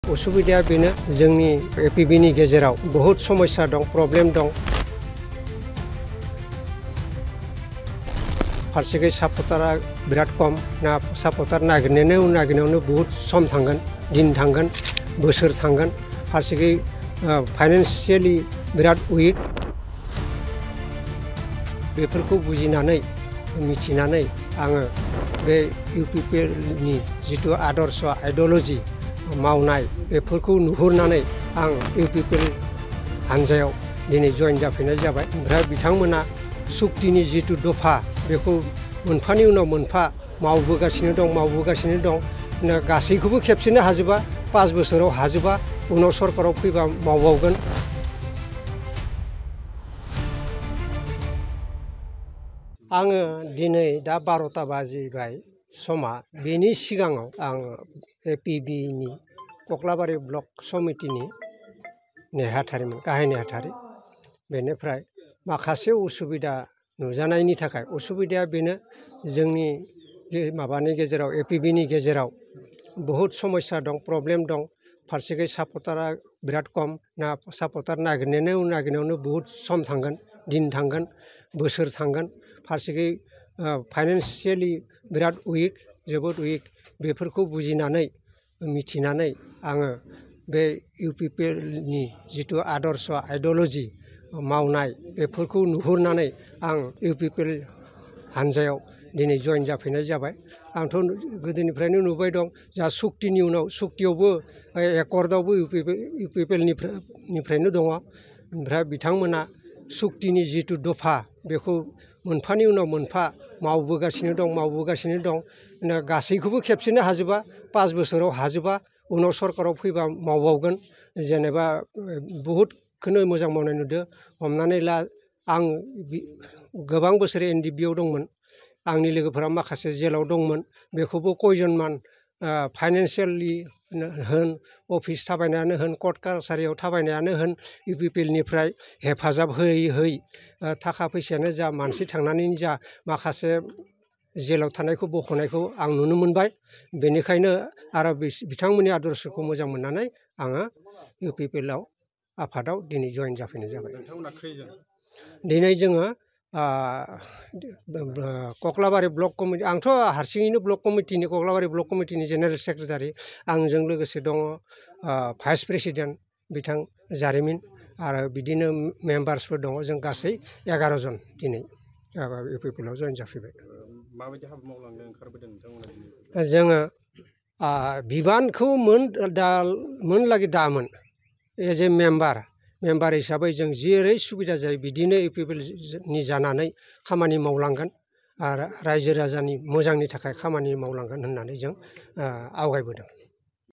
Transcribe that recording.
उसुबिदाया बेनो जोंनि एपिबिनि गेजेराव बहुत समस्या दं, प्रब्लेम दं। फारसेखै सापर्टारा बिराद कम ना सापर्टार नागिरनायावनो बहुत सम थांगोन, दिन थांगोन, बोसोर थांगोन। फारसेखै फाइनान्सियेलि बिराद उइक। बेफोरखौ बुजिनानै मिथिनानै आङो बे इउपिपिएलनि जिथु आदर्श आइडिय'लजि मावनाय बेफोरखौ नुहुरनानै आं इउपिपिएल हान्जायाव दिनै जइन जाफैनाय जाबाय। ओमफ्राय बिथांमोना सुक्तिनि जिथु दफा बेखौ मोनफानि उनाव मोनफा मावबोगासिनो दं। गासैखौबो खेबसेनो हाजोबा, 5 बोसोराव हाजोबा, उनाव सरकाराव फैबा मावबावगोन। आङो दिनै दा 12ता बाजिबाय समा, बेनि सिगाङाव आं एपिबिनि कक्लाबारि ब्लक समितिनि नेहाथारिमोन, गाहाय नेहाथारि। बेनिफ्राय माखासे उसुबिदा नुजानायनि थाखाय, उसुबिदाया बेनो जोंनि माबानि गेजेराव एपिबिनि गेजेराव बहुत समस्या दं, प्रब्लेम दं। फारसेखै सापर्टारा बिराद कम ना सापर्टार नागिरनायावनो बहुत सम थांगोन, दिन थांगोन, बोसोर थांगोन। फारसेखै फाइनान्सियेलि बिराद उइक, जोबोद उइक। बेफोरखौ बुजिनानै मिथिनानै आङो बे इउपिपिएलनि जिथु आदर्श आइडिय'लजि मावनाय बेफोरखौ नुहुरनानै आं इउपिपिएल हान्जायाव दिनै जइन जाफैनाय जाबाय। आंथ' गोदोनिफ्रायनो नुबाय दं जा सुक्तिनि उनाव सुक्तियावबो एकर्डआवबो इउपिपिएलनिफ्रायनो दङ। ओमफ्राय बिथांमोना सुक्तिनि जिथु दफा बेखौ मोनफानि उनाव मोनफा मावबोगासिनो दं। गासैखौबो खेबसेनो हाजोबा, 5 बोसोराव हाजोबा, उनाव सरकाराव फैबा मावबावगोन। जेनेबा बहुदखौनो मोजां मावनाय नुदों। हमनानै ला, आं गोबां बोसोर एनडिबिआव दंमोन। आंनि लोगोफोरा माखासे जेलाव दंमोन। बेखौबो कयजनमान फाइनान्सियेलि होन, अफिस थाबायनायानो होन, कर्ट कासारियाव थाबायनायानो होन, इउपिपिएलनिफ्राय हेफाजाब होयै थाखा फैसायानो जा, मानसि थांनानै जा, माखासे जेलाव थानायखौ बख'नायखौ आं नुनो मोनबाय। बेनिखायनो आरो बिथांमोननि आदर्शखौ मोजां मोननानै आङो इउपिपिएलआव आफादाव दिनै जइन जाफैनाय जाबाय। दिनै जोङो कक्लाबारि ब्लक कमिटि, आंथ' हारसिङैनो कक्लाबारि ब्लक कमिटिनि जेनेरेल सेक्रेटारि। आंजों लोगोसे दङ भाइस प्रेसिडेन्ट बिथां जारिमिन, आरो बिदिनो मेम्बार्सफोर दङ। जों गासै 11 जन दिनै इउपिपिएलआव जइन जाफैबाय। माबायदि हाबा मावलांनो ओंखारबोदों नोंथांमोना? जोङो बिबानखौ मोनलागि दामोन। एज ए मेम्बार हिसाबै जों जेरै सुबिदा जायो बिदिनो इउपिपिएलनि जानानै खामानि मावलांगोन आरो रायजो राजानि मोजांनि थाखाय खामानि मावलांगोन होननानै जों आवगायबोदों।